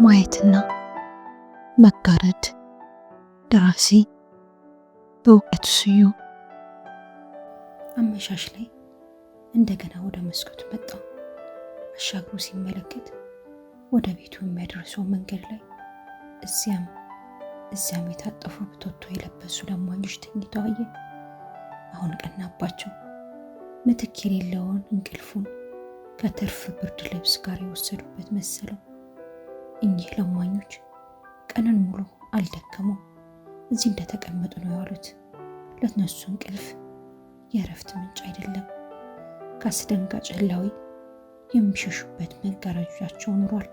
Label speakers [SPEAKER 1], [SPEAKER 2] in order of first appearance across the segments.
[SPEAKER 1] ማየትና መጋረድ። ደራሲ በእውቀቱ ስዩም።
[SPEAKER 2] አመሻሽ ላይ እንደገና ወደ መስኮቱ መጣ። አሻግሮ ሲመለከት ወደ ቤቱ የሚያደርሰው መንገድ ላይ እዚያም እዚያም የታጠፉ ብቶቶ የለበሱ ለማኞች ተኝተው አየ። አሁን ቀናባቸው። ምትክ የሌለውን እንቅልፉን ከትርፍ ብርድ ልብስ ጋር የወሰዱበት መሰለው። እኚህ ለማኞች ቀንን ሙሉ አልደከሙም። እዚህ እንደተቀመጡ ነው ያሉት። ለነሱ እንቅልፍ የእረፍት ምንጭ አይደለም። ከአስደንጋጭ ህላዊ የሚሸሹበት መጋረጃቸው ኑሯል።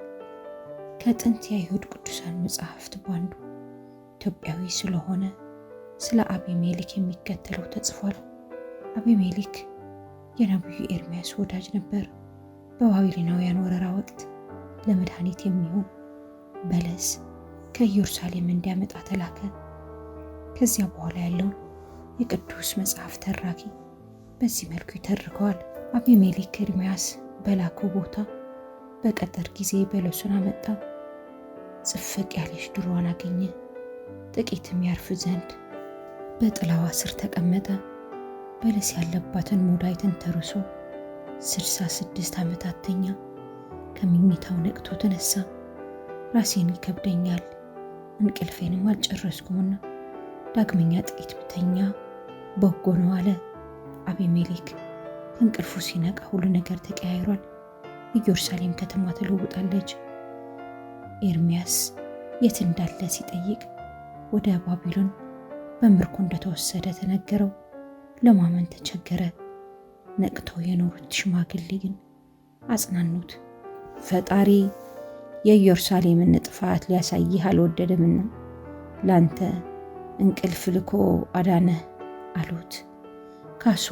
[SPEAKER 2] ከጥንት የአይሁድ ቅዱሳን መጽሐፍት ባንዱ ኢትዮጵያዊ ስለሆነ ስለ አቢሜሌክ የሚከተለው ተጽፏል። አቢሜሌክ የነቢዩ ኤርሚያስ ወዳጅ ነበር። በባቢሎናውያን ወረራ ወቅት ለመድኃኒት የሚሆን በለስ ከኢየሩሳሌም እንዲያመጣ ተላከ። ከዚያ በኋላ ያለውን የቅዱስ መጽሐፍ ተራኪ በዚህ መልኩ ይተርከዋል። አቢሜሌክ ኤርሚያስ በላከው ቦታ በቀጠር ጊዜ በለሱን አመጣ። ጽፍቅ ያለች ድሮዋን አገኘ። ጥቂትም ያርፍ ዘንድ በጥላዋ ስር ተቀመጠ። በለስ ያለባትን ሙዳይ ተንተርሶ 66 ዓመታት ተኛ። ከመኝታው ነቅቶ ተነሳ። ራሴን ይከብደኛል፣ እንቅልፌንም አልጨረስኩምና ዳግመኛ ጥቂት ብተኛ በጎ ነው አለ። አቢሜሌክ ከእንቅልፉ ሲነቃ ሁሉ ነገር ተቀያይሯል። ኢየሩሳሌም ከተማ ተለውጣለች። ኤርሚያስ የት እንዳለ ሲጠይቅ ወደ ባቢሎን በምርኮ እንደተወሰደ ተነገረው። ለማመን ተቸገረ። ነቅተው የኖሩት ሽማግሌ ግን አጽናኑት። ፈጣሪ የኢየሩሳሌምን ጥፋት ሊያሳይህ አልወደደምና ላንተ እንቅልፍ ልኮ አዳነህ አሉት። ካሱ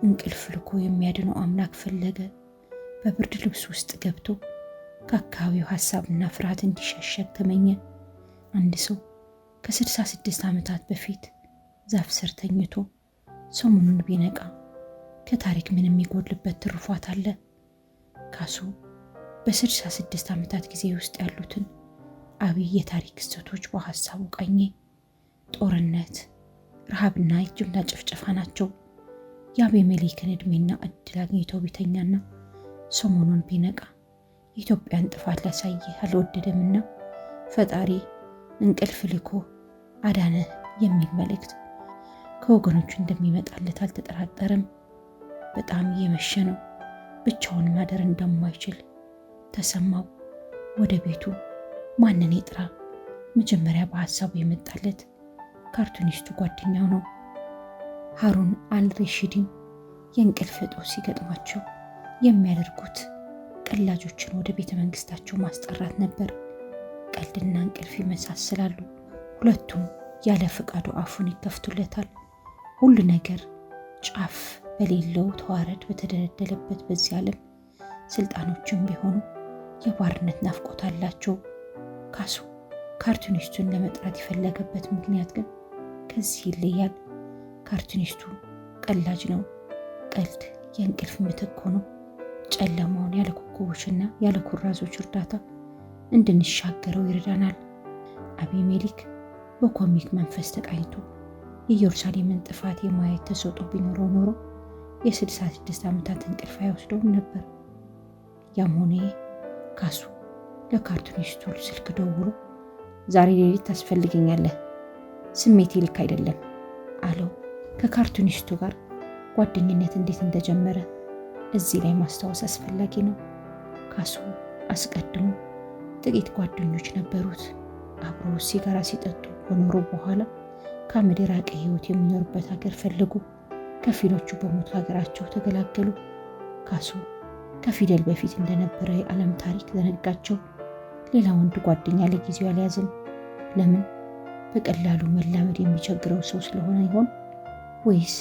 [SPEAKER 2] እንቅልፍ ልኮ የሚያድነው አምላክ ፈለገ። በብርድ ልብስ ውስጥ ገብቶ ከአካባቢው ሀሳብና ፍርሃት እንዲሸሸግ ተመኘ። አንድ ሰው ከ66 ዓመታት በፊት ዛፍ ስር ተኝቶ ሰሞኑን ቢነቃ ከታሪክ ምን የሚጎድልበት ትሩፋት አለ? ካሱ በ66 ዓመታት ጊዜ ውስጥ ያሉትን አብይ የታሪክ ክስተቶች በሀሳቡ ቃኘ። ጦርነት፣ ረሃብና የጅምላ ጭፍጨፋ ናቸው። የአቤሜሌክን ዕድሜና እድል አግኝቶ ቢተኛና ሰሞኑን ቢነቃ የኢትዮጵያን ጥፋት ሊያሳይህ አልወደደምና ፈጣሪ እንቅልፍ ልኮ አዳነ የሚል መልእክት ከወገኖቹ እንደሚመጣለት አልተጠራጠረም። በጣም እየመሸ ነው። ብቻውን ማደር እንደማይችል ተሰማው። ወደ ቤቱ ማንን ይጥራ? መጀመሪያ በሀሳቡ የመጣለት ካርቱኒስቱ ጓደኛው ነው። ሃሩን አልረሺድም የእንቅልፍ እጦት ሲገጥማቸው የሚያደርጉት ቀላጆችን ወደ ቤተ መንግስታቸው ማስጠራት ነበር። ቀልድና እንቅልፍ ይመሳሰላሉ። ሁለቱም ያለ ፈቃዱ አፉን ይከፍቱለታል። ሁሉ ነገር ጫፍ በሌለው ተዋረድ በተደለደለበት በዚህ ዓለም ስልጣኖችም ቢሆኑ የባርነት ናፍቆት አላቸው። ካሱ ካርቱኒስቱን ለመጥራት የፈለገበት ምክንያት ግን ከዚህ ይለያል። ካርቱኒስቱ ቀላጅ ነው። ቀልድ የእንቅልፍ ምትክ ሆኖ ጨለማውን ያለ ኮከቦችና ያለ ኩራዞች እርዳታ እንድንሻገረው ይረዳናል። አቢሜሌክ በኮሚክ መንፈስ ተቃኝቶ የኢየሩሳሌምን ጥፋት የማየት ተሰጥኦ ቢኖረው ኖሮ የ66 ዓመታት እንቅልፍ አይወስደውም ነበር። ያም ሆነ ካሱ ለካርቱኒስቱ ስልክ ደውሎ ዛሬ ሌሊት ታስፈልገኛለህ፣ ስሜቴ ልክ አይደለም አለው። ከካርቱኒስቱ ጋር ጓደኝነት እንዴት እንደጀመረ እዚህ ላይ ማስታወስ አስፈላጊ ነው። ካሱ አስቀድሞ ጥቂት ጓደኞች ነበሩት። አብሮ ሲጋራ ሲጠጡ ከኖሩ በኋላ ከአመድ የራቀ ሕይወት የሚኖርበት ሀገር ፈለጉ። ከፊሎቹ በሞት ሀገራቸው ተገላገሉ። ካሱ ከፊደል በፊት እንደነበረ የዓለም ታሪክ ዘነጋቸው። ሌላ ወንድ ጓደኛ ለጊዜው አልያዝም። ለምን? በቀላሉ መላመድ የሚቸግረው ሰው ስለሆነ ይሆን? ወይስ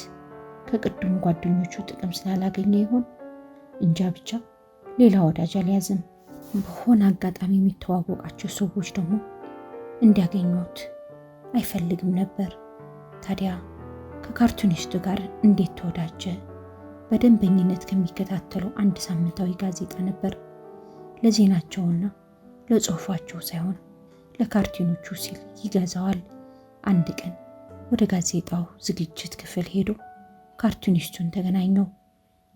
[SPEAKER 2] ከቅድሙ ጓደኞቹ ጥቅም ስላላገኘ ይሆን? እንጃ ብቻ ሌላ ወዳጅ አልያዝም። በሆነ አጋጣሚ የሚተዋወቃቸው ሰዎች ደግሞ እንዲያገኙት አይፈልግም ነበር። ታዲያ ከካርቱኒስቱ ጋር እንዴት ተወዳጀ? በደንበኝነት ከሚከታተለው አንድ ሳምንታዊ ጋዜጣ ነበር። ለዜናቸውና ለጽሑፋቸው ሳይሆን ለካርቱኖቹ ሲል ይገዛዋል። አንድ ቀን ወደ ጋዜጣው ዝግጅት ክፍል ሄዶ ካርቱኒስቱን ተገናኘው።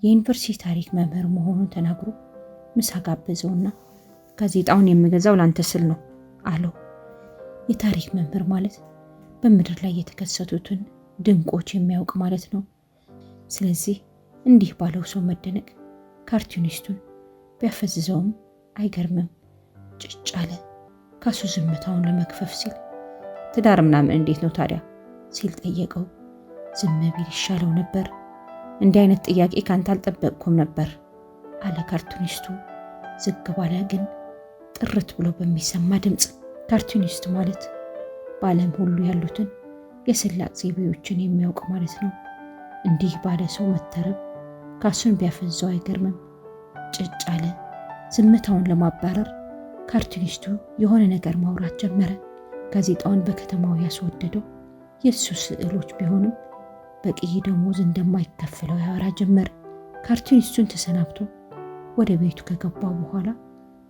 [SPEAKER 2] የዩኒቨርሲቲ ታሪክ መምህር መሆኑን ተናግሮ ምሳ ጋበዘውና ጋዜጣውን የምገዛው ላንተ ስል ነው አለው። የታሪክ መምህር ማለት በምድር ላይ የተከሰቱትን ድንቆች የሚያውቅ ማለት ነው። ስለዚህ እንዲህ ባለው ሰው መደነቅ ካርቱኒስቱን ቢያፈዝዘውም አይገርምም። ጭጭ አለ። ካሱ ዝምታውን ለመክፈፍ ሲል ትዳር ምናምን እንዴት ነው ታዲያ ሲል ጠየቀው። ዝም ቢል ይሻለው ነበር። እንዲህ አይነት ጥያቄ ካንተ አልጠበቅኩም ነበር አለ ካርቱኒስቱ ዝግ ባለ ግን ጥርት ብሎ በሚሰማ ድምፅ። ካርቱኒስት ማለት በዓለም ሁሉ ያሉትን የስላቅ ዘይቤዎችን የሚያውቅ ማለት ነው። እንዲህ ባለ ሰው መተረብ ካሱን ቢያፈዘው አይገርምም። ጭጭ አለ። ዝምታውን ለማባረር ካርቱኒስቱ የሆነ ነገር ማውራት ጀመረ። ጋዜጣውን በከተማው ያስወደደው የእሱ ስዕሎች ቢሆንም በቂ ደሞዝ እንደማይከፈለው ያወራ ጀመር። ካርቱኒስቱን ተሰናብቶ ወደ ቤቱ ከገባ በኋላ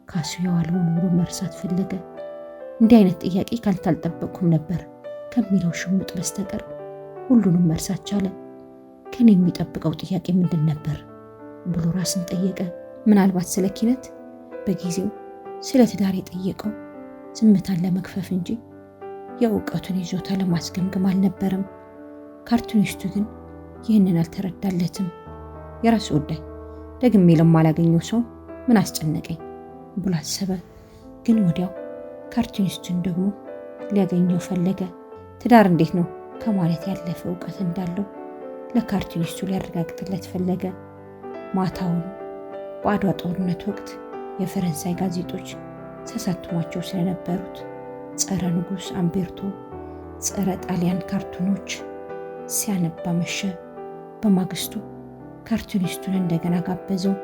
[SPEAKER 2] ካሱ የዋለውን ውሎ መርሳት ፈለገ። እንዲህ አይነት ጥያቄ ካንተ አልጠበቅኩም ነበር ከሚለው ሽሙጥ በስተቀር ሁሉንም መርሳት ቻለ። ከኔ የሚጠብቀው ጥያቄ ምንድን ነበር ብሎ ራስን ጠየቀ። ምናልባት ስለ ኪነት፣ በጊዜው ስለ ትዳር የጠየቀው ዝምታን ለመግፈፍ እንጂ የእውቀቱን ይዞታ ለማስገምገም አልነበረም። ካርቱኒስቱ ግን ይህንን አልተረዳለትም። የራሱ ጉዳይ፣ ደግሜ ለማላገኘው ሰው ምን አስጨነቀኝ ብሎ አሰበ። ግን ወዲያው ካርቱኒስቱን ደግሞ ሊያገኘው ፈለገ። ትዳር እንዴት ነው ከማለት ያለፈ እውቀት እንዳለው ለካርቱኒስቱ ሊያረጋግጥለት ፈለገ። ማታውኑ በአድዋ ጦርነት ወቅት የፈረንሳይ ጋዜጦች ሲያሳትሟቸው ስለነበሩት ጸረ ንጉሥ አምቤርቶ፣ ጸረ ጣሊያን ካርቱኖች ሲያነባ መሸ። በማግስቱ ካርቱኒስቱን እንደገና ጋበዘው።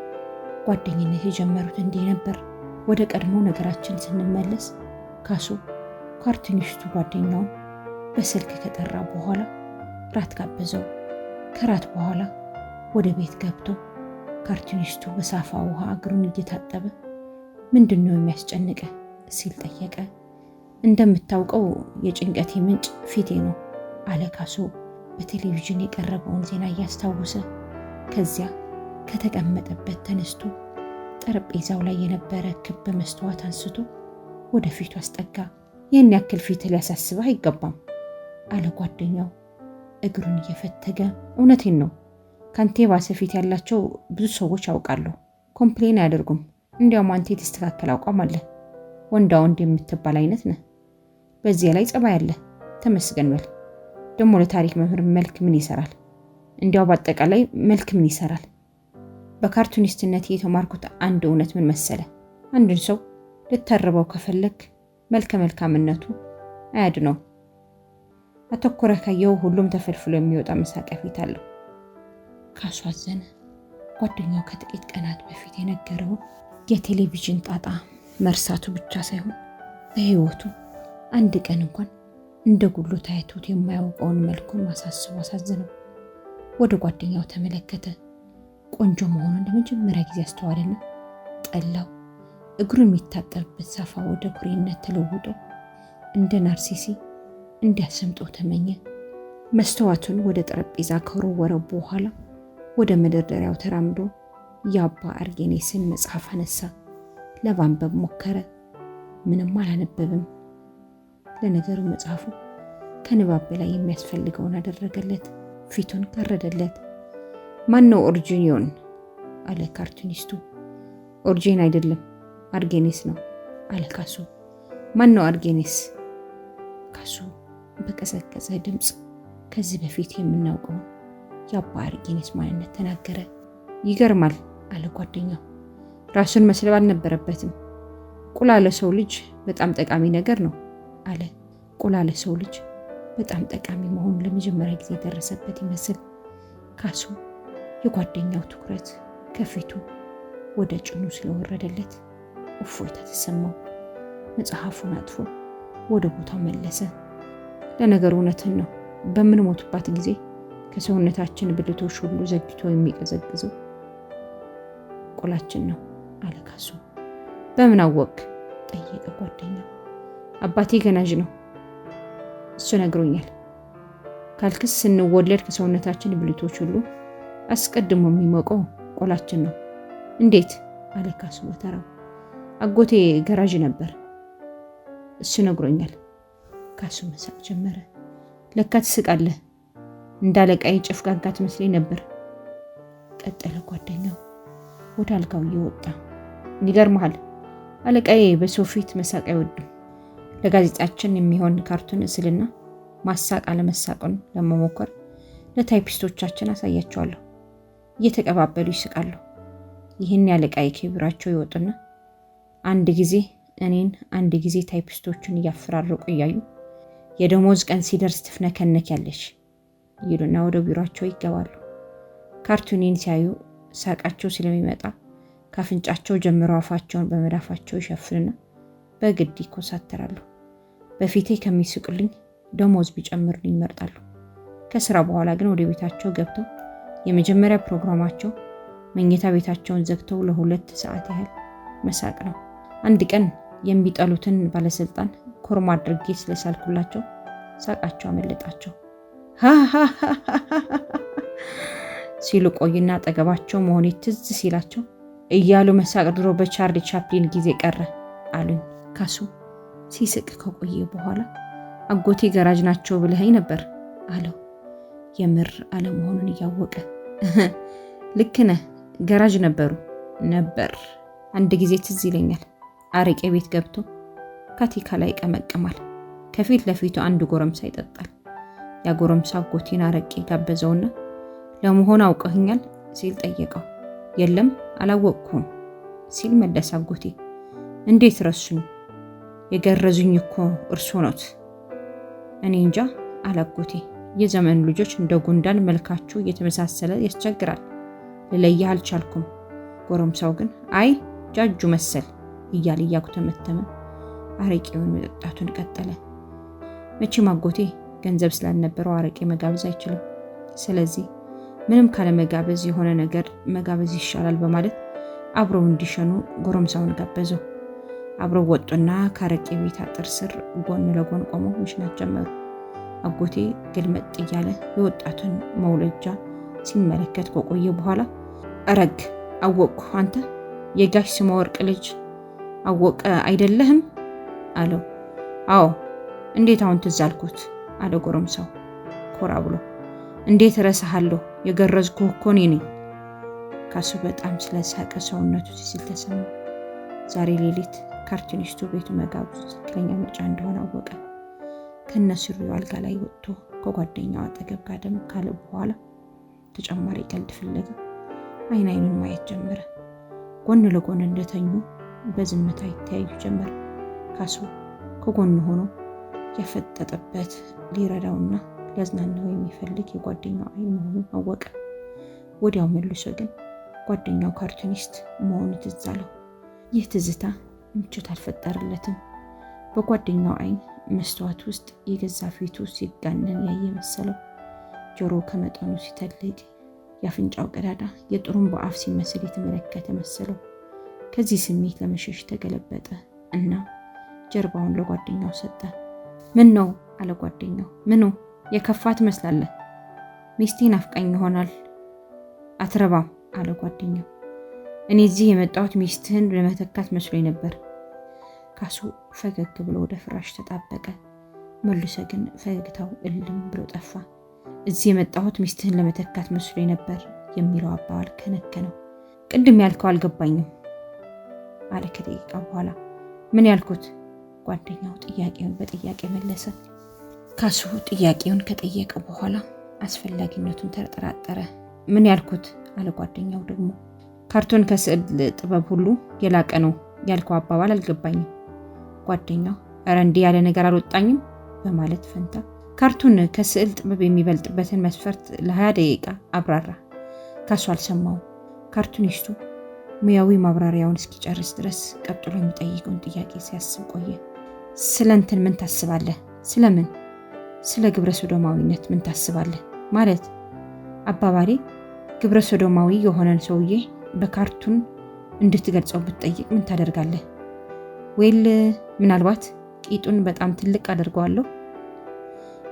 [SPEAKER 2] ጓደኝነት የጀመሩት እንዲህ ነበር። ወደ ቀድሞ ነገራችን ስንመለስ ካሱ ካርቱኒስቱ ጓደኛውን በስልክ ከጠራ በኋላ ራት ጋበዘው። ከራት በኋላ ወደ ቤት ገብቶ ካርቱኒስቱ በሳፋ ውሃ እግሩን እየታጠበ ምንድን ነው የሚያስጨንቀ ሲል ጠየቀ። እንደምታውቀው የጭንቀቴ ምንጭ ፊቴ ነው አለ ካሱ በቴሌቪዥን የቀረበውን ዜና እያስታወሰ። ከዚያ ከተቀመጠበት ተነስቶ ጠረጴዛው ላይ የነበረ ክብ መስተዋት አንስቶ ወደ ፊቱ አስጠጋ። ይህን ያክል ፊት ሊያሳስብህ አይገባም አለ ጓደኛው እግሩን እየፈተገ። እውነቴን ነው፣ ካንተ የባሰ ፊት ያላቸው ብዙ ሰዎች አውቃለሁ። complain አያደርጉም። እንዲያውም አንተ የተስተካከለ አቋም አለ። ወንዳ ወንድ የምትባል አይነት ነህ። በዚያ ላይ ጸባይ አለ። ተመስገን በል። ደግሞ ለታሪክ መምህር መልክ ምን ይሰራል? እንዲያው በአጠቃላይ መልክ ምን ይሰራል? በካርቱኒስትነት የተማርኩት አንድ እውነት ምን መሰለ? አንድን ሰው ልተርበው ከፈለግ መልከ መልካምነቱ አያድነው። አተኩረህ ካየው ሁሉም ተፈልፍሎ የሚወጣ መሳቂያ ፊት አለው። ካሱ አዘነ። ጓደኛው ከጥቂት ቀናት በፊት የነገረውን የቴሌቪዥን ጣጣ መርሳቱ ብቻ ሳይሆን በሕይወቱ አንድ ቀን እንኳን እንደ ጉሎ ታይቶት የማያውቀውን መልኩን ማሳሰቡ አሳዝነው። ወደ ጓደኛው ተመለከተ። ቆንጆ መሆኑን ለመጀመሪያ ጊዜ አስተዋለና ጠላው። እግሩን የሚታጠብበት ሳፋ ወደ ኩሬነት ተለውጦ እንደ ናርሲሲ እንዲያሰምጠው ተመኘ። መስተዋቱን ወደ ጠረጴዛ ከወረወረው በኋላ ወደ መደርደሪያው ተራምዶ የአባ አርጌኔስን መጽሐፍ አነሳ። ለማንበብ ሞከረ። ምንም አላነበብም። ለነገሩ መጽሐፉ ከንባብ በላይ የሚያስፈልገውን አደረገለት። ፊቱን ጋረደለት። ማን ነው ኦርጂኒዮን? አለ ካርቱኒስቱ። ኦርጂን አይደለም አርጌኔስ ነው አለ ካሱ። ማን ነው አርጌኔስ? ካሱ በቀዘቀዘ ድምፅ ከዚህ በፊት የምናውቀውን የአባ አርጌኔስ ማንነት ተናገረ። ይገርማል አለ ጓደኛው። ራሱን መስለብ አልነበረበትም። ቁላ ለሰው ልጅ በጣም ጠቃሚ ነገር ነው አለ። ቁላ ለሰው ልጅ በጣም ጠቃሚ መሆኑን ለመጀመሪያ ጊዜ የደረሰበት ይመስል ካሱ የጓደኛው ትኩረት ከፊቱ ወደ ጭኑ ስለወረደለት እፎይታ ተሰማው። መጽሐፉን አጥፎ ወደ ቦታው መለሰ። ለነገሩ እውነትን ነው። በምንሞትባት ጊዜ ከሰውነታችን ብልቶች ሁሉ ዘግይቶ የሚቀዘቅዘው ቆላችን ነው አለ ካሱ። በምን አወቅ? ጠየቀ ጓደኛው። አባቴ ገናዥ ነው፣ እሱ ነግሮኛል። ካልክስ ስንወለድ ከሰውነታችን ብልቶች ሁሉ አስቀድሞ የሚሞቀው ቆላችን ነው። እንዴት? አለ ካሱ በተራው። አጎቴ ገራዥ ነበር፣ እሱ ነግሮኛል። ካሱ መሳቅ ጀመረ። ለካ ትስቃለህ፣ እንዳለቃዬ ጭፍጋጋ ትመስለኝ ነበር፣ ቀጠለ ጓደኛው ወደ አልጋው እየወጣ። ይገርምሃል፣ አለቃዬ በሰው ፊት መሳቅ አይወድም። ለጋዜጣችን የሚሆን ካርቱን እስልና ማሳቅ አለመሳቁን ለመሞከር ለታይፒስቶቻችን አሳያቸዋለሁ። እየተቀባበሉ ይስቃሉ። ይህን ያለቃዬ ከቢሯቸው ይወጡና አንድ ጊዜ እኔን አንድ ጊዜ ታይፒስቶቹን እያፈራረቁ እያዩ የደሞዝ ቀን ሲደርስ ትፍነከነኪያለሽ ይሉና ወደ ቢሯቸው ይገባሉ። ካርቱኔን ሲያዩ ሳቃቸው ስለሚመጣ ካፍንጫቸው ጀምረው አፋቸውን በመዳፋቸው ይሸፍንና በግድ ይኮሳተራሉ። በፊቴ ከሚስቁልኝ ደሞዝ ቢጨምሩልኝ ይመርጣሉ። ከስራ በኋላ ግን ወደ ቤታቸው ገብተው የመጀመሪያ ፕሮግራማቸው መኝታ ቤታቸውን ዘግተው ለ2 ሰዓት ያህል መሳቅ ነው። አንድ ቀን የሚጠሉትን ባለስልጣን ኮርማ አድርጌ ስለሳልኩላቸው ሳቃቸው አመለጣቸው። ሲሉ ቆይና አጠገባቸው መሆኔ ትዝ ሲላቸው እያሉ መሳቅ ድሮ በቻርሊ ቻፕሊን ጊዜ ቀረ አሉኝ። ካሱ ሲስቅ ከቆየ በኋላ አጎቴ ገራዥ ናቸው ብለኸኝ ነበር አለው፣ የምር አለመሆኑን እያወቀ። ልክ ነህ፣ ገራዥ ነበሩ ነበር። አንድ ጊዜ ትዝ ይለኛል፣ አረቄ ቤት ገብቶ ካቲካ ላይ ይቀመቅማል። ከፊት ለፊቱ አንድ ጎረምሳ ይጠጣል። ያ ጎረምሳ አጎቴን አረቄ ጋበዘውና ለመሆኑ አውቀኸኛል ሲል ጠየቀው። የለም፣ አላወቅኩም ሲል መለሰ አጎቴ። እንዴት ረሱኝ? የገረዙኝ እኮ እርሶ ኖት። እኔ እንጃ አለ አጎቴ። የዘመኑ ልጆች እንደ ጉንዳን መልካችሁ እየተመሳሰለ ያስቸግራል። ልለይህ አልቻልኩም። ጎረምሳው ግን አይ ጃጁ መሰል እያለ እያጉተመተመ አረቄውን መጠጣቱን ቀጠለ። መቼም አጎቴ ገንዘብ ስላልነበረው አረቄ መጋበዝ አይችልም። ስለዚህ ምንም ካለመጋበዝ የሆነ ነገር መጋበዝ ይሻላል በማለት አብረው እንዲሸኑ ጎረምሳውን ጋበዘው። አብረው ወጡና ከአረቄ ቤት አጥር ስር ጎን ለጎን ቆመው መሽናት ጀመሩ። አጎቴ ገልመጥ እያለ የወጣቱን መውለጃ ሲመለከት ከቆየ በኋላ እረግ አወቅኩ፣ አንተ የጋሽ ስመወርቅ ልጅ አወቀ አይደለህም? አለው። አዎ፣ እንዴት አሁን ትዝ አልኩት አለ ጎረምሳው ኮራ ብሎ። እንዴት እረሳሃለሁ? የገረዝኩህ እኮ እኔ ነኝ። ካሱ በጣም ስለሳቀ ሰውነቱ ሲስል ተሰማ። ዛሬ ሌሊት ካርቱኒስቱ ቤቱ መጋበዙ ትክክለኛ ምርጫ እንደሆነ አወቀ። ከነሱሪው አልጋ ላይ ወጥቶ ከጓደኛው አጠገብ ጋደም ካለ በኋላ ተጨማሪ ቀልድ ፍለጋ አይን አይኑን ማየት ጀመረ። ጎን ለጎን እንደተኙ በዝምታ ይተያዩ ጀመር። ካሱ ከጎኑ ሆኖ ያፈጠጠበት ሊረዳውና ሊያዝናናው የሚፈልግ የጓደኛው አይን መሆኑን አወቀ። ወዲያው መልሶ ግን ጓደኛው ካርቱኒስት መሆኑ ትዝ አለው። ይህ ትዝታ ምቾት አልፈጠረለትም። በጓደኛው አይን መስተዋት ውስጥ የገዛ ፊቱ ሲጋነን ያየ መሰለው። ጆሮ ከመጠኑ ሲተልቅ፣ የአፍንጫው ቀዳዳ የጥሩምባ አፍ ሲመስል የተመለከተ መሰለው። ከዚህ ስሜት ለመሸሽ ተገለበጠ እና ጀርባውን ለጓደኛው ሰጠ። ምን ነው አለ ጓደኛው። ምኑ? የከፋ ትመስላለህ። ሚስቴ ናፍቃኝ ይሆናል። አትረባም አለ ጓደኛው። እኔ እዚህ የመጣሁት ሚስትህን ለመተካት መስሎኝ ነበር። ካሱ ፈገግ ብሎ ወደ ፍራሽ ተጣበቀ። መልሶ ግን ፈገግታው እልም ብሎ ጠፋ። እዚህ የመጣሁት ሚስትህን ለመተካት መስሎኝ ነበር የሚለው አባባል ከነከነው። ቅድም ያልከው አልገባኝም አለ ከደቂቃ በኋላ። ምን ያልኩት? ጓደኛው ጥያቄውን በጥያቄ መለሰ። ካሱ ጥያቄውን ከጠየቀ በኋላ አስፈላጊነቱን ተጠራጠረ። ምን ያልኩት አለ ጓደኛው ደግሞ። ካርቱን ከስዕል ጥበብ ሁሉ የላቀ ነው ያልከው አባባል አልገባኝም። ጓደኛው እረ እንዲህ ያለ ነገር አልወጣኝም በማለት ፈንታ ካርቱን ከስዕል ጥበብ የሚበልጥበትን መስፈርት ለ20 ደቂቃ አብራራ። ካሱ አልሰማውም። ካርቱኒስቱ ሙያዊ ማብራሪያውን እስኪጨርስ ድረስ ቀጥሎ የሚጠይቀውን ጥያቄ ሲያስብ ቆየ። ስለ እንትን ምን ታስባለህ? ስለምን? ስለ ግብረ ሶዶማዊነት ምን ታስባለህ? ማለት አባባሌ ግብረ ሶዶማዊ የሆነን ሰውዬ በካርቱን እንድትገልጸው ብትጠይቅ ምን ታደርጋለህ? Well ምናልባት ቂጡን በጣም ትልቅ አደርገዋለሁ።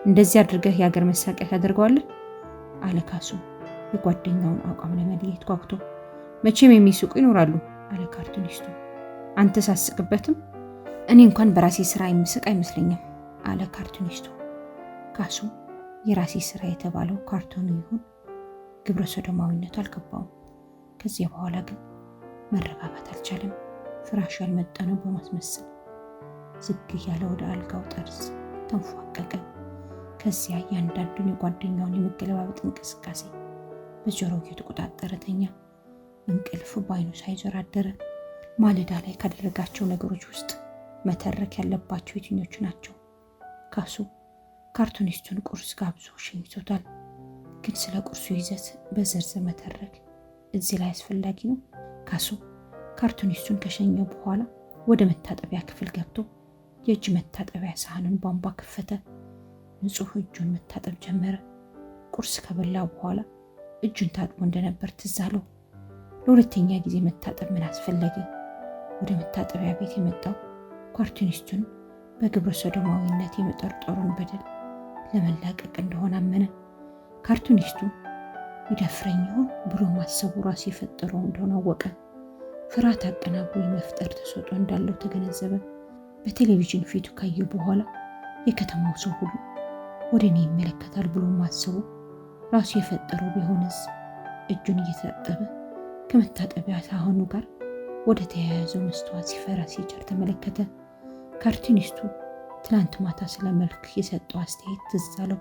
[SPEAKER 2] እንደዚህ አድርገህ የሀገር መሳቂያ ታደርገዋለህ አለ ካሱ የጓደኛውን አቋም ለመለየት ጓጉቶ። መቼም የሚስቁ ይኖራሉ አለ ካርቱኒስቱ። አንተ ሳስቅበትም? እኔ እንኳን በራሴ ስራ የምስቅ አይመስለኝም አለ ካርቱኒስቱ። ካሱ የራሴ ስራ የተባለው ካርቱኑ ይሁን ግብረ ሰዶማዊነቱ አልገባውም። ከዚያ በኋላ ግን መረጋጋት አልቻለም። ፍራሹ ያልመጠነው በማስመሰል ዝግ እያለ ወደ አልጋው ጠርዝ ተንፏቀቀ። ከዚያ እያንዳንዱን የጓደኛውን የመገለባበጥ እንቅስቃሴ በጆሮው እየተቆጣጠረ ተኛ። እንቅልፍ በአይኑ ሳይዞር አደረ። ማለዳ ላይ ካደረጋቸው ነገሮች ውስጥ መተረክ ያለባቸው የትኞቹ ናቸው? ካሱ ካርቱኒስቱን ቁርስ ጋብዞ ሸኝቶታል። ግን ስለ ቁርሱ ይዘት በዝርዝር መተረክ እዚህ ላይ አስፈላጊ ነው? ካሱ ካርቱኒስቱን ከሸኘው በኋላ ወደ መታጠቢያ ክፍል ገብቶ የእጅ መታጠቢያ ሳህኑን ቧንቧ ከፈተ። ንጹህ እጁን መታጠብ ጀመረ። ቁርስ ከበላ በኋላ እጁን ታጥቦ እንደነበር ትዝ አለው። ለሁለተኛ ጊዜ መታጠብ ምን አስፈለገ? ወደ መታጠቢያ ቤት የመጣው ካርቱኒስቱን በግብረ ሰዶማዊነት የመጠርጠሩን በደል ለመላቀቅ እንደሆነ አመነ። ካርቱኒስቱ ይደፍረኝ ይሆን ብሎ ማሰቡ ራሱ የፈጠረው እንደሆነ አወቀ። ፍርሃት አቀናብሮ የመፍጠር ተሰጥኦ እንዳለው ተገነዘበ። በቴሌቪዥን ፊቱ ካየው በኋላ የከተማው ሰው ሁሉ ወደ እኔ ይመለከታል ብሎ ማሰቡ ራሱ የፈጠረው ቢሆንስ? እጁን እየታጠበ ከመታጠቢያ ሳህኑ ጋር ወደ ተያያዘው መስተዋት ሲፈራ ሲቸር ተመለከተ። ካርቱኒስቱ ትናንት ማታ ስለ መልክ የሰጠው አስተያየት ትዝ አለው።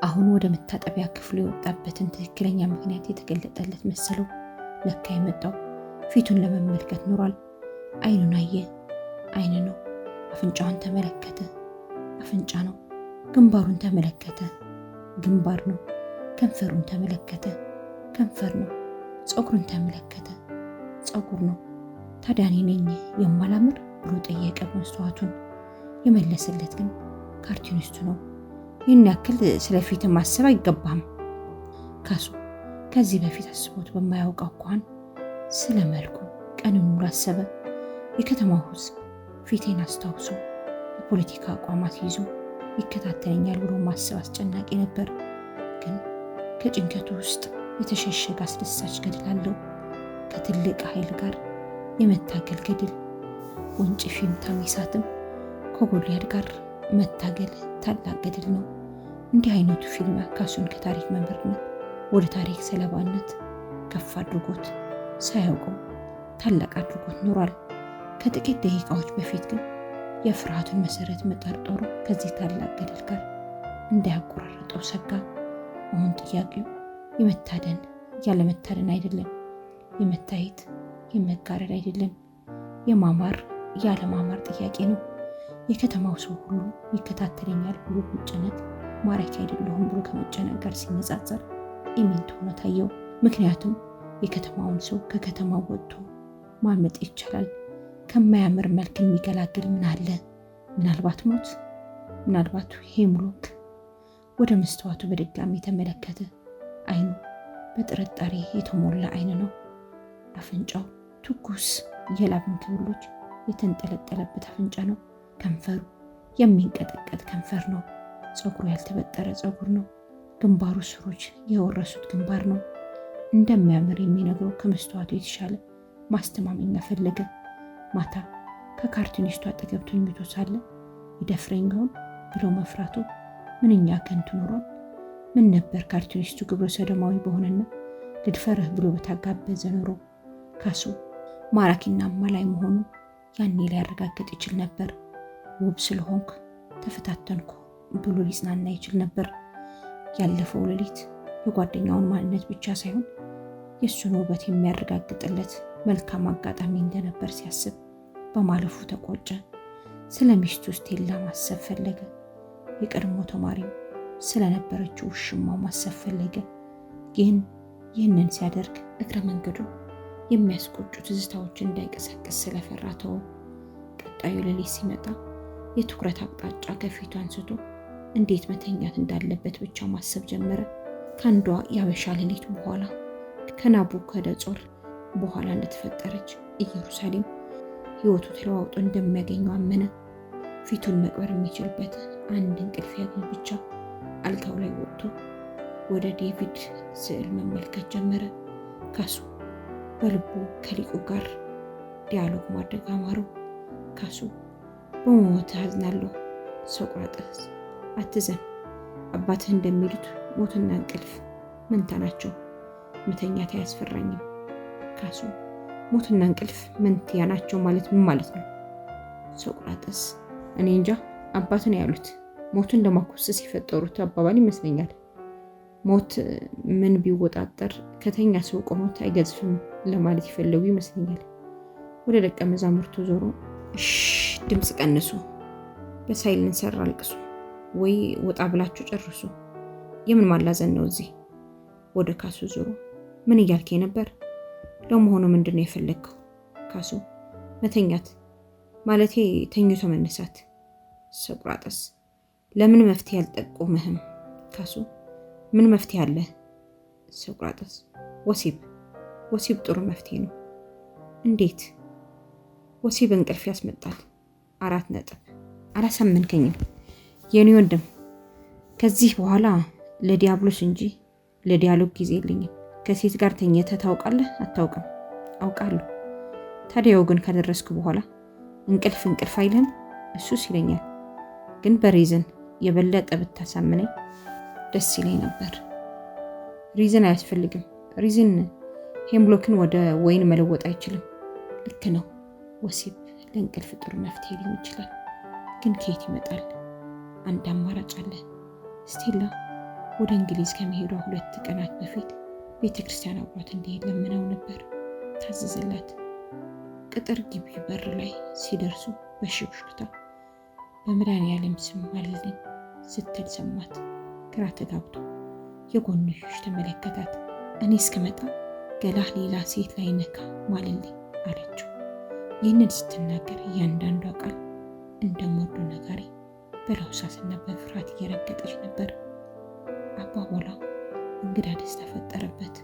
[SPEAKER 2] አሁን ወደ መታጠቢያ ክፍሉ የወጣበትን ትክክለኛ ምክንያት የተገለጠለት መሰለው። ለካ የመጣው ፊቱን ለመመልከት ኖሯል። አይኑን አየ፣ አይን ነው። አፍንጫውን ተመለከተ፣ አፍንጫ ነው። ግንባሩን ተመለከተ፣ ግንባር ነው። ከንፈሩን ተመለከተ፣ ከንፈር ነው። ፀጉሩን ተመለከተ፣ ፀጉር ነው። ታዲያ እኔ ነኝ የማላምር ብሎ ጠየቀ መስተዋቱን። የመለሰለት ግን ካርቱኒስቱ ነው። ይህን ያክል ስለፊት ማሰብ አይገባም። ካሱ ከዚህ በፊት አስቦት በማያውቀው እንኳን ስለ መልኩ ቀኑን ሙሉ አሰበ። የከተማው ሕዝብ ፊቴን አስታውሶ የፖለቲካ አቋማት ይዞ ይከታተለኛል ብሎ ማሰብ አስጨናቂ ነበር። ግን ከጭንቀቱ ውስጥ የተሸሸገ አስደሳች ገድል አለው። ከትልቅ ኃይል ጋር የመታገል ገድል። ወንጭፍ ይምታ ሚሳትም ከጎልያድ ጋር መታገል ታላቅ ገድል ነው። እንዲህ አይነቱ ፊልም ካሱን ከታሪክ መምህርነት ወደ ታሪክ ሰለባነት ከፍ አድርጎት ሳያውቀው ታላቅ አድርጎት ኖሯል። ከጥቂት ደቂቃዎች በፊት ግን የፍርሃቱን መሰረት መጠርጠሩ ከዚህ ታላቅ ገድል ጋር እንዳያቆራረጠው ሰጋ። አሁን ጥያቄው የመታደን ያለመታደን አይደለም፣ የመታየት የመጋረድ አይደለም፣ የማማር ያለማማር ጥያቄ ነው። የከተማው ሰው ሁሉ ይከታተለኛል ብሎ መጨነቅ ማራኪ አይደለሁም ብሎ ከመጨነቅ ጋር ሲነጻጸር ኢምንት ሆኖ ታየው። ምክንያቱም የከተማውን ሰው ከከተማው ወጥቶ ማምለጥ ይቻላል። ከማያምር መልክ የሚገላግል ምን አለ? ምናልባት ሞት፣ ምናልባት hemlock። ወደ መስተዋቱ በድጋሚ ተመለከተ። አይኑ በጥርጣሬ የተሞላ አይን ነው። አፍንጫው ትኩስ የላብ እንክብሎች የተንጠለጠለበት አፍንጫ ነው። ከንፈሩ የሚንቀጠቀጥ ከንፈር ነው። ፀጉሩ ያልተበጠረ ፀጉር ነው። ግንባሩ ስሮች የወረሱት ግንባር ነው። እንደሚያምር የሚነግረው ከመስተዋቱ የተሻለ ማስተማመኛ ፈለገ። ማታ ከካርቱኒስቱ አጠገብ ተኝቶ ሳለ ይደፍረኝ ይሆን ብሎ መፍራቱ ምንኛ ከንቱ ኖሯል። ምን ነበር ካርቱኒስቱ ግብረ ሰዶማዊ በሆነና ልድፈርህ ብሎ በታጋበዘ ኖሮ ካሱ ማራኪና አማላይ መሆኑን ያኔ ሊያረጋግጥ ይችል ነበር። ውብ ስለሆንክ ተፈታተንኩ ብሎ ሊጽናና ይችል ነበር። ያለፈው ሌሊት የጓደኛውን ማንነት ብቻ ሳይሆን የእሱን ውበት የሚያረጋግጥለት መልካም አጋጣሚ እንደነበር ሲያስብ በማለፉ ተቆጨ። ስለ ሚስቱ ስቴላ ማሰብ ፈለገ። የቀድሞ ተማሪው ስለነበረችው ውሽማው ማሰብ ፈለገ። ይህንን ሲያደርግ እግረ መንገዱ የሚያስቆጩ ትዝታዎችን እንዳይቀሰቅስ ስለፈራ ተወው። ቀጣዩ ሌሊት ሲመጣ የትኩረት አቅጣጫ ከፊቱ አንስቶ እንዴት መተኛት እንዳለበት ብቻ ማሰብ ጀመረ። ከአንዷ የአበሻ ሌሊት በኋላ ከናቡከደነፆር በኋላ እንደተፈጠረች ኢየሩሳሌም ሕይወቱ ተለዋውጦ እንደሚያገኘው አመነ። ፊቱን መቅበር የሚችልበት አንድ እንቅልፍ ያገኝ ብቻ። አልጋው ላይ ወጥቶ ወደ ዴቪድ ስዕል መመልከት ጀመረ። ካሱ በልቡ ከሊቁ ጋር dialogue ማድረግ አማረው። ካሱ በመሞትህ አዝናለሁ። ሶቅራጥስ አትዘን፣ አባትህ እንደሚሉት ሞትና እንቅልፍ መንታ ናቸው። መተኛት አያስፈራኝም። ካሱ ሞትና እንቅልፍ መንትያ ናቸው ማለት ምን ማለት ነው? ሶቅራጥስ እኔ እንጃ፣ አባት ነው ያሉት። ሞትን ለማኮሰስ የፈጠሩት አባባል ይመስለኛል። ሞት ምን ቢወጣጠር ከተኛ ሰው ቆሞት አይገዝፍም ለማለት የፈለጉ ይመስለኛል። ወደ ደቀ መዛሙርቱ ዞሮ እሽ፣ ድምፅ ቀንሱ፣ በ silencer አልቅሱ፣ ወይ ወጣ ብላችሁ ጨርሱ። የምን ማላዘን ነው እዚህ? ወደ ካሱ ዞሮ ምን እያልከኝ ነበር? ለመሆኑ ምንድን ነው የፈለግከው? ካሱ መተኛት፣ ማለቴ ተኝቶ መነሳት። ሶቅራጥስ ለምን መፍትሄ አልጠቆምህም? ካሱ ምን መፍትሄ አለ? ሶቅራጥስ ወሲብ። ወሲብ ጥሩ መፍትሄ ነው። እንዴት? ወሲብ እንቅልፍ ያስመጣል። 4 ነጥብ። አላሳመንከኝም የኔ ወንድም። ከዚህ በኋላ ለዲያብሎስ እንጂ ለ dialogue ጊዜ የለኝም። ከሴት ጋር ተኝተህ ታውቃለህ? አታውቅም? አውቃለሁ። ታዲያ ወግን ካደረስክ በኋላ እንቅልፍ እንቅልፍ አይልህም? እሱስ ይለኛል፣ ግን በ reason የበለጠ ብታሳምነኝ ደስ ይለኝ ነበር። Reason አያስፈልግም። Reason hemlock ን ወደ ወይን መለወጥ አይችልም። ልክ ነው። ወሲብ ለእንቅልፍ ጥሩ መፍትሄ ሊሆን ይችላል፣ ግን ከየት ይመጣል? አንድ አማራጭ አለ። ስቴላ ወደ እንግሊዝ ከመሄዷ 2 ቀናት በፊት ቤተ ክርስቲያን አብሯት እንዲሄድ ለምናው ነበር። ታዘዘላት። ቅጥር ግቢ በር ላይ ሲደርሱ በሽክሽክታ በመድኃኒዓለም ስም ማልልኝ ስትል ሰማት። ግራ ተጋብቶ የጎንዮሽ ተመለከታት። እኔ እስክመጣ ገላህ ሌላ ሴት ላይ ነካ ማልልኝ አለችው። ይህንን ስትናገር እያንዳንዷ ቃል እንደ ሞርዶ ነጋሪ በለሆሳስና በፍርሃት እየረገጠች ነበር። አባባሏ እንግዳ ደስታ ፈጠረበት።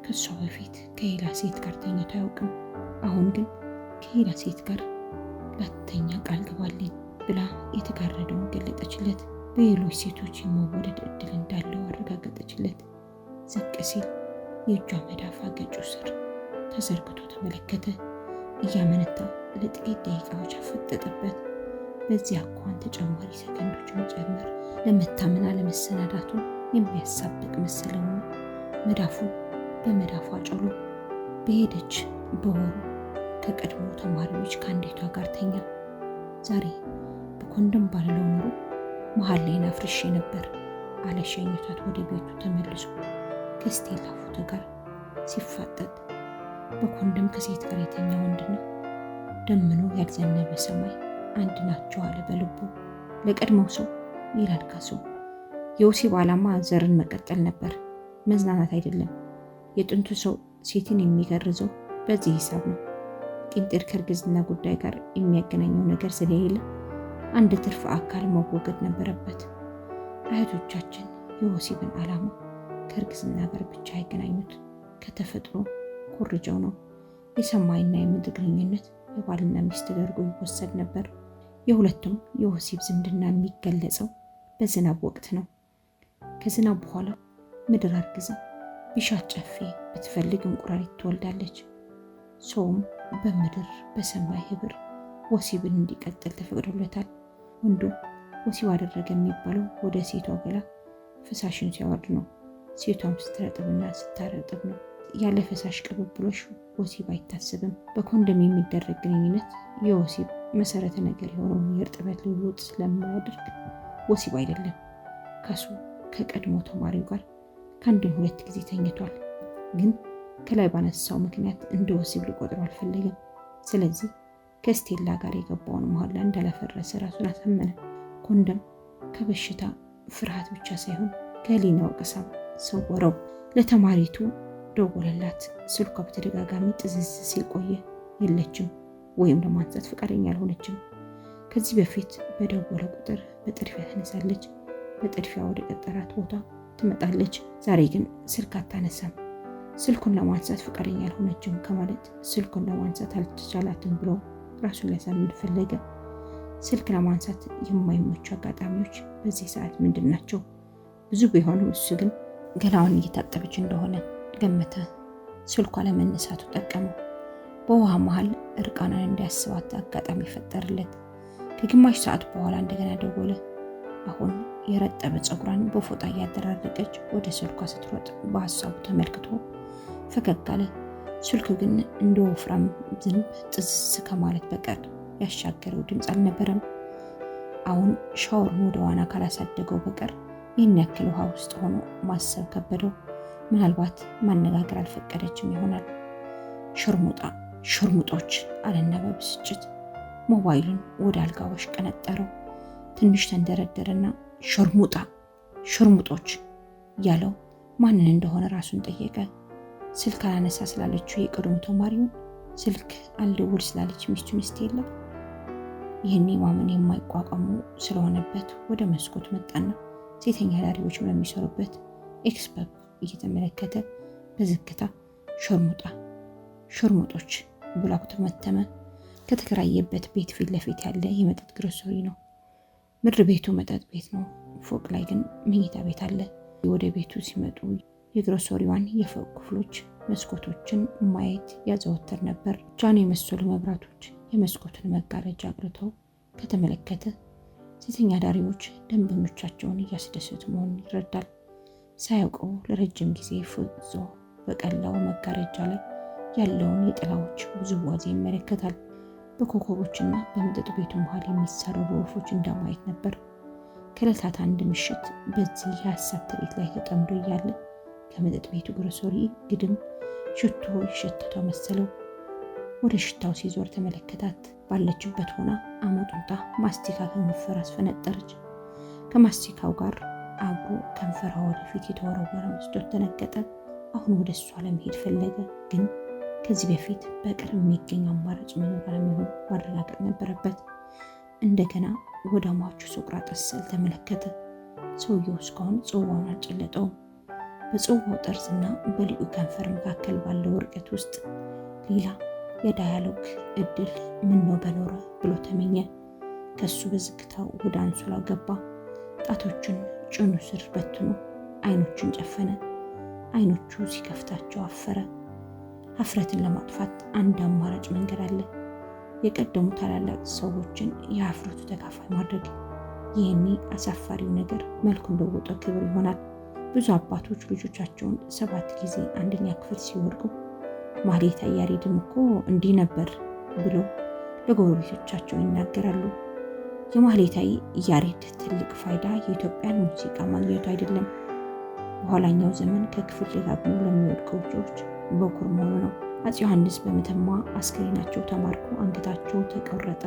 [SPEAKER 2] ከእሷ በፊት ከሌላ ሴት ጋር ተኝቶ አያውቅም። አሁን ግን ከሌላ ሴት ጋር ላተኛ ቃል ግባልኝ ብላ የተጋረደውን ገለጠችለት። በሌሎች ሴቶች የመወደድ እድል እንዳለው አረጋገጠችለት። ዝቅ ሲል የእጇ መዳፍ አገጩ ስር ተዘርግቶ ተመለከተ። እያመነታ ለጥቂት ደቂቃዎች አፈጠጠበት። በዚህ አኳኋን ተጨማሪ ሰከንዶች መጨመር ለመታመን አለመሰናዳቱን የሚያሳብቅ መሰለውና መዳፉን በመዳፏ ጮሎ በሄደች በወሩ ከቀድሞ ተማሪዎች ከአንዲቷ ጋር ተኛ። ዛሬ በኮንዶም ባልለው ኖሮ መሀል ላይ አፍርሼ ነበር አለ ሸኝቷት ወደ ቤቱ ተመልሶ ከስቴላ ፎቶ ጋር ሲፋጠጥ። በኮንዶም ከሴት ጋር የተኛ ወንድና ደምኖ ያልዘነበ ሰማይ አንድ ናቸው አለ በልቡ። ለቀድሞው ሰው ይላል ካሱ፣ የወሲብ ዓላማ ዘርን መቀጠል ነበር፣ መዝናናት አይደለም። የጥንቱ ሰው ሴትን የሚገርዘው በዚህ ሂሳብ ነው። ቂንጥር ከእርግዝና ጉዳይ ጋር የሚያገናኘው ነገር ስለሌለ አንድ ትርፍ አካል መወገድ ነበረበት። አያቶቻችን የወሲብን ዓላማ ከእርግዝና ጋር ብቻ ያገናኙት ከተፈጥሮ ኮርጀው ነው። የሰማይና የምድር ግንኙነት የባልና ሚስት ተደርጎ ይወሰድ ነበር። የሁለቱም የወሲብ ዝምድና የሚገለጸው በዝናብ ወቅት ነው። ከዝናብ በኋላ ምድር አርግዛ ቢሻት ጨፌ ብትፈልግ እንቁራሪት ትወልዳለች። ሰውም በምድር በሰማይ ህብር ወሲብን እንዲቀጥል ተፈቅዶለታል። ወንዱ ወሲብ አደረገ የሚባለው ወደ ሴቷ ገላ ፈሳሽን ሲያወርድ ነው። ሴቷም ስትረጥብና ስታረጥብ ነው። ያለ ፈሳሽ ቅብብሎሽ ወሲብ አይታሰብም። በኮንዶም የሚደረግ ግንኙነት የወሲብ መሰረተ ነገር የሆነውን የእርጥበት ልውውጥ ስለማያደርግ ወሲብ አይደለም። ካሱ ከቀድሞ ተማሪው ጋር ከአንድም ሁለት ጊዜ ተኝቷል። ግን ከላይ ባነሳው ምክንያት እንደ ወሲብ ሊቆጥረው አልፈለገም። ስለዚህ ከስቴላ ጋር የገባውን መሐላ እንዳላፈረሰ ራሱን አሳመነ። ኮንደም ከበሽታ ፍርሃት ብቻ ሳይሆን ከህሊና ወቀሳም ሰወረው። ለተማሪቱ ደወለላት። ስልኳ በተደጋጋሚ ጥዝዝ ሲል ቆየ። የለችም ወይም ለማንሳት ፈቃደኛ አልሆነችም። ከዚህ በፊት በደወለ ቁጥር በጥድፊያ ታነሳለች። በጥድፊያ ወደ ቀጠራት ቦታ ትመጣለች። ዛሬ ግን ስልክ አታነሳም። ስልኩን ለማንሳት ፈቃደኛ አልሆነችም ከማለት ስልኩን ለማንሳት አልተቻላትም ብሎ ራሱን ሊያሳምን ፈለገ። ስልክ ለማንሳት የማይመቹ አጋጣሚዎች በዚህ ሰዓት ምንድን ናቸው? ብዙ ቢሆኑም እሱ ግን ገላዋን እየታጠበች እንደሆነ ገመተ። ስልኳ ለመነሳቱ ጠቀመው። በውሃ መሀል እርቃኗን እንዲያስባት አጋጣሚ ፈጠርለት። ከግማሽ ሰዓት በኋላ እንደገና ደወለ። አሁን የረጠበ ፀጉሯን በፎጣ እያደራረቀች ወደ ስልኳ ስትሮጥ በሀሳቡ ተመልክቶ ፈገግ አለ። ስልኩ ግን እንደ ወፍራም ዝንብ ጥዝዝ ከማለት በቀር ያሻገረው ድምፅ አልነበረም። አሁን ሻወሩን ወደ ዋና ካላሳደገው በቀር ይህን ያክል ውሃ ውስጥ ሆኖ ማሰብ ከበደው። ምናልባት ማነጋገር አልፈቀደችም ይሆናል። ሽርሙጣ ሽርሙጦች አለና በብስጭት ሞባይሉን ወደ አልጋዎች ቀነጠረው። ትንሽ ተንደረደረና ሽርሙጣ ሽርሙጦች ያለው ማንን እንደሆነ ራሱን ጠየቀ። ስልክ አላነሳ ስላለችው የቀድሞ ተማሪውን፣ ስልክ አልደውል ስላለች ሚስቱን ስቴላ። ይህኔ ማመን የማይቋቋሙ ስለሆነበት ወደ መስኮት መጣና ሴተኛ አዳሪዎች በሚሰሩበት ኤክስፐብ እየተመለከተ በዝግታ ሽርሙጣ ሽርሙጦች ብሎ ተመተመ። ከተከራየበት ቤት ፊት ለፊት ያለ የመጠጥ ግሮሰሪ ነው። ምድር ቤቱ መጠጥ ቤት ነው። ፎቅ ላይ ግን መኝታ ቤት አለ። ወደ ቤቱ ሲመጡ የግሮሰሪዋን የፎቅ ክፍሎች መስኮቶችን ማየት ያዘወትር ነበር። ጃኖ የመሰሉ መብራቶች የመስኮቱን መጋረጃ አብርተው ከተመለከተ ሴተኛ አዳሪዎች ደንበኞቻቸውን እያስደሰቱ መሆኑን ይረዳል። ሳያውቀው ለረጅም ጊዜ ፈዞ በቀላው መጋረጃ ላይ ያለውን የጥላዎች ውዝዋዜ ይመለከታል። በኮከቦችና በመጠጥ ቤቱ መሃል የሚሳረሩ ወፎች እንደማየት ነበር። ከዕለታት አንድ ምሽት በዚህ የሀሳብ ትርኢት ላይ ተጠምዶ እያለ ከመጠጥ ቤቱ ግሮሰሪ ግድም ሽቶ የሸተተው መሰለው። ወደ ሽታው ሲዞር ተመለከታት። ባለችበት ሆና አመጡንታ ማስቲካ ከንፈር አስፈነጠረች። ከማስቲካው ጋር አብሮ ከንፈሯ ወደፊት የተወረወረ መስሎት ደነገጠ። አሁን ወደ እሷ ለመሄድ ፈለገ፣ ግን ከዚህ በፊት በቅርብ የሚገኝ አማራጭ መኖር አለመኖር ማረጋገጥ ነበረበት። እንደገና ወደ ሟቹ ሶቅራጠስ ስዕል ተመለከተ። ሰውየው እስካሁን ጽዋውን አልጨለጠውም። በጽዋው ጠርዝና በልዩ ከንፈር መካከል ባለው ርቀት ውስጥ ሌላ የ dialogue እድል ምነው በኖረ ብሎ ተመኘ። ከሱ በዝግታው ወደ አንሶላው ገባ። ጣቶቹን ጭኑ ስር በትኖ አይኖቹን ጨፈነ። አይኖቹ ሲከፍታቸው አፈረ። ሀፍረትን ለማጥፋት አንድ አማራጭ መንገድ አለ። የቀደሙ ታላላቅ ሰዎችን የሀፍረቱ ተካፋይ ማድረግ። ይህኔ አሳፋሪው ነገር መልኩን ለውጦ ክብር ይሆናል። ብዙ አባቶች ልጆቻቸውን 7 ጊዜ አንደኛ ክፍል ሲወድቁ ማህሌታይ ያሬድም እኮ እንዲህ ነበር ብሎ ለጎረቤቶቻቸው ይናገራሉ። የማህሌታይ ያሬድ ትልቅ ፋይዳ የኢትዮጵያን ሙዚቃ ማግኘቱ አይደለም፣ በኋላኛው ዘመን ከክፍል ደጋግሞ ለሚወድቀው ልጆች በኩር መሆኑ ነው። አፄ ዮሐንስ በመተማ አስከሬናቸው ተማርኮ አንገታቸው ተቆረጠ።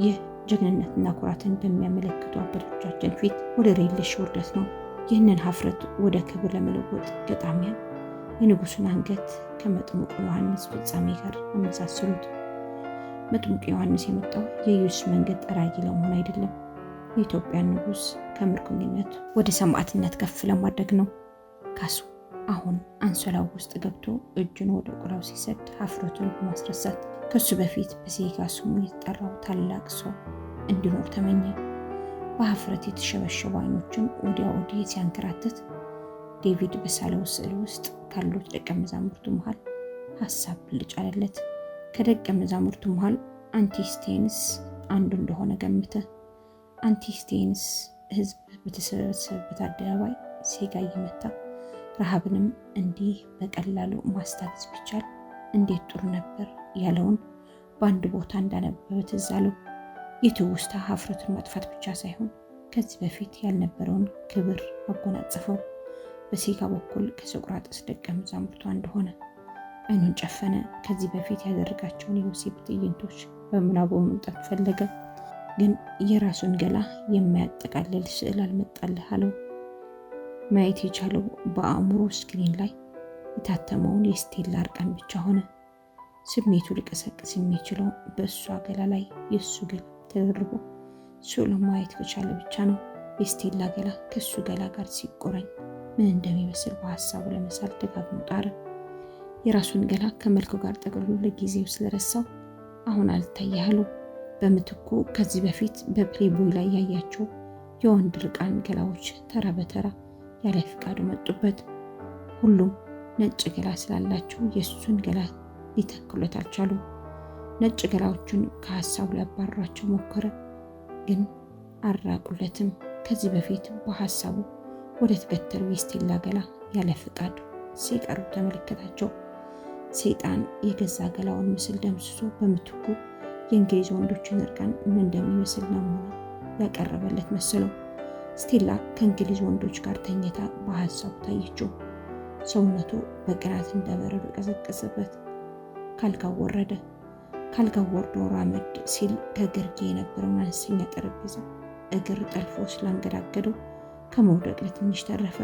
[SPEAKER 2] ይህ ጀግንነትና ኩራትን በሚያመለክቱ አባቶቻችን ፊት ወደር የለሽ ውርደት ነው። ይህንን ሀፍረት ወደ ክብር ለመለወጥ ገጣሚያን የንጉሱን አንገት ከመጥምቁ ዮሐንስ ፍጻሜ ጋር አመሳሰሉት። መጥምቁ ዮሐንስ የመጣው የኢየሱስ መንገድ ጠራጊ ለመሆን አይደለም፣ የኢትዮጵያን ንጉስ ከምርኮኝነት ወደ ሰማዕትነት ከፍ ለማድረግ ነው። ካሱ አሁን አንሶላው ውስጥ ገብቶ እጁን ወደ ቆዳው ሲሰድ ሀፍረቱን በማስረሳት ከሱ በፊት በሴጋ ስሙ የተጠራው ታላቅ ሰው እንዲኖር ተመኘ። በሀፍረት የተሸበሸቡ አይኖቹን ወዲያ ወዲህ ሲያንከራትት ዴቪድ በሳለው ስዕል ውስጥ ካሉት ደቀ መዛሙርቱ መሃል ሀሳብ ብልጭ አለለት። ከደቀ መዛሙርቱ መሃል አንቲስቴንስ አንዱ እንደሆነ ገምተ። አንቲስቴንስ ሕዝብ በተሰበሰበበት አደባባይ ሴጋ እየመታ ረሃብንም እንዲህ በቀላሉ ማስታገስ ቢቻል እንዴት ጥሩ ነበር ያለውን በአንድ ቦታ እንዳነበበ ትዝ አለው። ይህ ትውስታ ሀፍረቱን ማጥፋት ብቻ ሳይሆን ከዚህ በፊት ያልነበረውን ክብር አጎናጸፈው። በሴጋ በኩል ከሶቅራጥስ ደቀ መዛሙርቱ አንዱ ሆነ። አይኑን ጨፈነ። ከዚህ በፊት ያደረጋቸውን የወሲብ ትዕይንቶች በምናቡ መምጣት ፈለገ። ግን የራሱን ገላ የማያጠቃልል ስዕል አልመጣልህ አለው። ማየት የቻለው በአእምሮ screen ላይ የታተመውን የስቴላ እርቃን ብቻ ሆነ። ስሜቱ ሊቀሰቅስ የሚችለው በእሷ ገላ ላይ የእሱ ገላ ተደርቦ ስዕሉን ማየት ከቻለ ብቻ ነው። የስቴላ ገላ ከእሱ ገላ ጋር ሲቆረኝ ምን እንደሚመስል በሀሳቡ ለመሳል ደጋግሞ ጣረ። የራሱን ገላ ከመልኩ ጋር ጠቅልሎ ለጊዜው ስለረሳው አሁን አልታያህለው። በምትኩ ከዚህ በፊት በፕሌይቦይ ላይ ያያቸው የወንድ ርቃን ገላዎች ተራ በተራ ያለ ፍቃዱ መጡበት። ሁሉም ነጭ ገላ ስላላቸው የእሱን ገላ ሊተክሉት አልቻሉም። ነጭ ገላዎቹን ከሀሳቡ ሊያባርራቸው ሞከረ፣ ግን አልራቁለትም። ከዚህ በፊት በሀሳቡ ወደ ተገተሩ የስቴላ ገላ ያለ ፍቃዱ ሲቀርቡ ተመለከታቸው። ሰይጣን የገዛ ገላውን ምስል ደምስሶ በምትኩ የእንግሊዝ ወንዶችን እርቃን ምን እንደሚመስል ናሙና ያቀረበለት መሰለው። ስቴላ ከእንግሊዝ ወንዶች ጋር ተኝታ በሀሳቡ ታየችው። ሰውነቱ በቅናት እንደበረዶ ቀዘቀዘበት። ካልጋው ወረደ። ካልጋው ወርዶ ራመድ ሲል ከግርጌ የነበረውን አነስተኛ ጠረጴዛ እግር ጠልፎ ስላንገዳገደው ከመውደቅ ለትንሽ ተረፈ።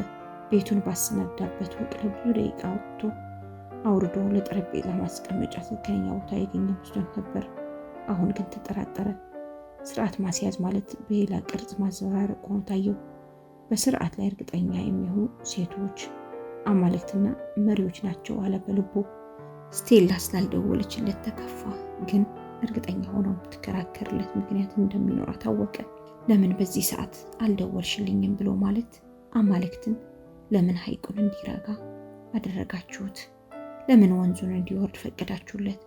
[SPEAKER 2] ቤቱን ባሰናዳበት ወቅት ለብዙ ደቂቃ ወጥቶ አውርዶ ለጠረጴዛ ማስቀመጫ ትክክለኛ ቦታ ያገኘ መስሎት ነበር። አሁን ግን ተጠራጠረ። ስርዓት ማስያዝ ማለት በሌላ ቅርጽ ማዘበራረቅ ሆኖ ታየው። በስርዓት ላይ እርግጠኛ የሚሆኑ ሴቶች አማልክትና መሪዎች ናቸው አለ በልቡ። ስቴላ ስላልደወለችለት ተከፋ። ግን እርግጠኛ ሆኖ የምትከራከርለት ምክንያት እንደሚኖራት ታወቀ። ለምን በዚህ ሰዓት አልደወልሽልኝም ብሎ ማለት አማልክትን ለምን ሐይቁን እንዲረጋ አደረጋችሁት? ለምን ወንዙን እንዲወርድ ፈቀዳችሁለት?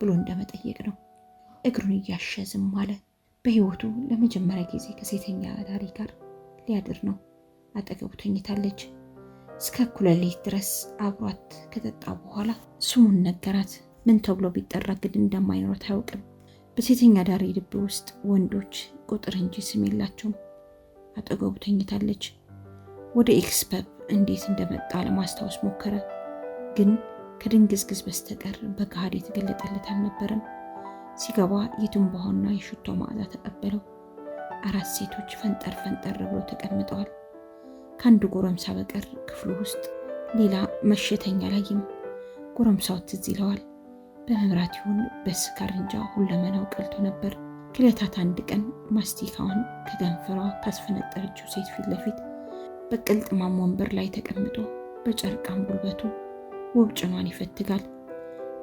[SPEAKER 2] ብሎ እንደመጠየቅ ነው። እግሩን እያሸ ዝም አለ። በሕይወቱ ለመጀመሪያ ጊዜ ከሴተኛ አዳሪ ጋር ሊያድር ነው። አጠገቡ ተኝታለች። እስከ እኩለ ሌሊት ድረስ አብሯት ከጠጣ በኋላ ስሙን ነገራት። ምን ተብሎ ቢጠራ ግድ እንደማይኖራት አያውቅም። በሴተኛ አዳሪ ልብ ውስጥ ወንዶች ቁጥር እንጂ ስም የላቸውም። አጠገቡ ተኝታለች። ወደ ኤክስ ፐብ እንዴት እንደመጣ ለማስታወስ ሞከረ፣ ግን ከድንግዝግዝ በስተቀር በገሃድ የተገለጠለት አልነበረም። ሲገባ የትንባሆና የሽቶ መዓዛ ተቀበለው። አራት ሴቶች ፈንጠር ፈንጠር ብሎ ተቀምጠዋል። ከአንዱ ጎረምሳ በቀር ክፍሉ ውስጥ ሌላ መሸተኛ አላየም። ጎረምሳው ትዝ ይለዋል። በመብራት ይሁን በስካር እንጃ ሁለመናው ቀልቶ ነበር። ከዕለታት አንድ ቀን ማስቲካዋን ከገንፈሯ ካስፈነጠረችው ሴት ፊት ለፊት በቅልጥማም ወንበር ላይ ተቀምጦ በጨርቃም ጉልበቱ ውብ ጭኗን ይፈትጋል።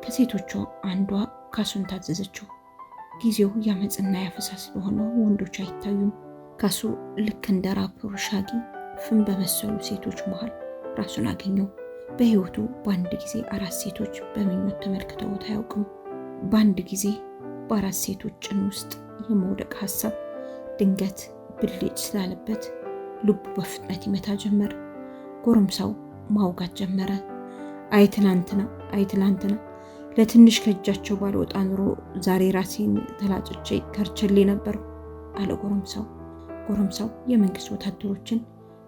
[SPEAKER 2] ከሴቶቹ አንዷ ካሱን ታዘዘችው። ጊዜው ያመፅና ያፈሳ ስለሆነ ወንዶች አይታዩም። ካሱ ልክ እንደ ራፐሩ ሻጊ ፍም በመሰሉ ሴቶች መሃል ራሱን አገኘው። በሕይወቱ በአንድ ጊዜ አራት ሴቶች በምኞት ተመልክተውት አያውቅም። በአንድ ጊዜ በአራት ሴቶች ጭን ውስጥ የመውደቅ ሀሳብ ድንገት ብልጭ ስላለበት ልቡ በፍጥነት ይመታ ጀመር። ጎረምሳው ማውጋት ጀመረ። አይ ትናንትና፣ አይ ትናንትና ለትንሽ ከእጃቸው ባልወጣ ኑሮ ዛሬ ራሴን ተላጭቼ ከርቸሌ ነበር አለ ጎረምሳው። ጎረምሳው የመንግስት ወታደሮችን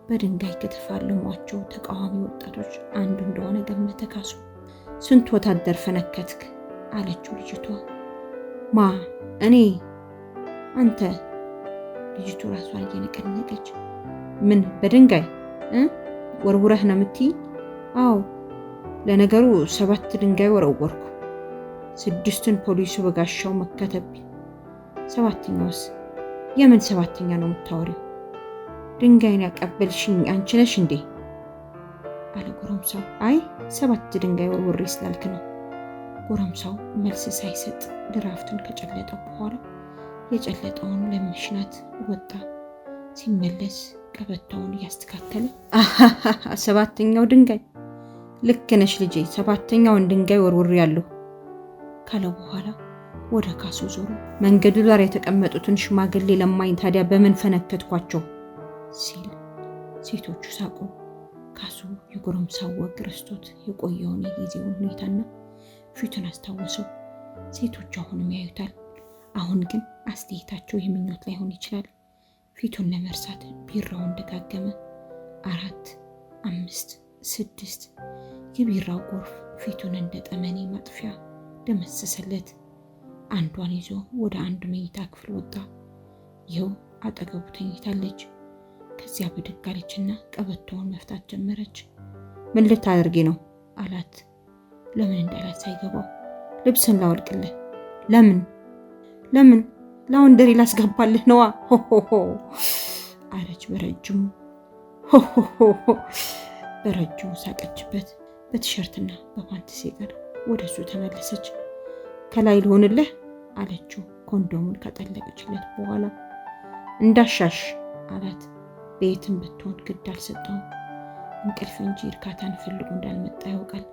[SPEAKER 2] በድንጋይ ከተፋለሟቸው ተቃዋሚ ወጣቶች አንዱ እንደሆነ ገመተ ካሱ። ስንት ወታደር ፈነከትክ አለችው ልጅቷ። ማ? እኔ? አንተ? ልጅቱ ራሷን እየነቀነቀች ምን በድንጋይ ወርውረህ ነው የምትይኝ? አዎ፣ ለነገሩ 7 ድንጋይ ወረወርኩ። 6ቱን ፖሊሱ በጋሻው መከተብኝ። 7ኛውስ? የምን 7ኛ ነው የምታወሪው? ድንጋይን ያቀበልሽኝ አንቺ ነሽ እንዴ? አለ ጎረምሳው። አይ 7 ድንጋይ ወርውሬ ስላልክ ነው። ጎረምሳው መልስ ሳይሰጥ ድራፍቱን ከጨለጠው በኋላ የጨለጠውን ለመሽናት ወጣ። ሲመለስ ቀበቶውን እያስተካከለ 7ኛው ድንጋይ ልክ ነሽ ልጄ፣ 7ኛውን ድንጋይ ወርውሬያለሁ ካለ በኋላ ወደ ካሱ ዞሮ መንገዱ ዳር የተቀመጡትን ሽማግሌ ለማኝ ታዲያ በምን ፈነከትኳቸው ሲል ሴቶቹ ሳቁ። ካሱ የጎረምሳው ወግ ረስቶት የቆየውን የጊዜውን ሁኔታና ፊቱን አስታወሰው። ሴቶቹ አሁንም ያዩታል። አሁን ግን አስተያየታቸው የምኞት ላይሆን ይችላል። ፊቱን ለመርሳት ቢራውን ደጋገመ። 4፣ 5፣ 6 የቢራው ጎርፍ ፊቱን እንደ ጠመኔ ማጥፊያ ደመሰሰለት። አንዷን ይዞ ወደ አንድ መኝታ ክፍል ወጣ። ይኸው አጠገቡ ተኝታለች። ከዚያ ብድግ አለችና ቀበቶውን መፍታት ጀመረች። ምን ልታደርጊ ነው አላት። ለምን እንዳላት ሳይገባው ልብስን ላወልቅልህ። ለምን? ለምን? ላውንደሪ ላስገባልህ ነዋ። ሆሆሆ አለች በረጅሙ። ሆሆሆ በረጅሙ ሳቀችበት። በቲሸርትና በፓንት ሲቀር ወደ እሱ ተመለሰች። ከላይ ልሆንልህ አለችው ኮንዶሙን ከጠለቀችለት በኋላ። እንዳሻሽ አላት። በየትም ብትሆን ግድ አልሰጠውም። እንቅልፍ እንጂ እርካታን ፈልጎ እንዳልመጣ ያውቃል።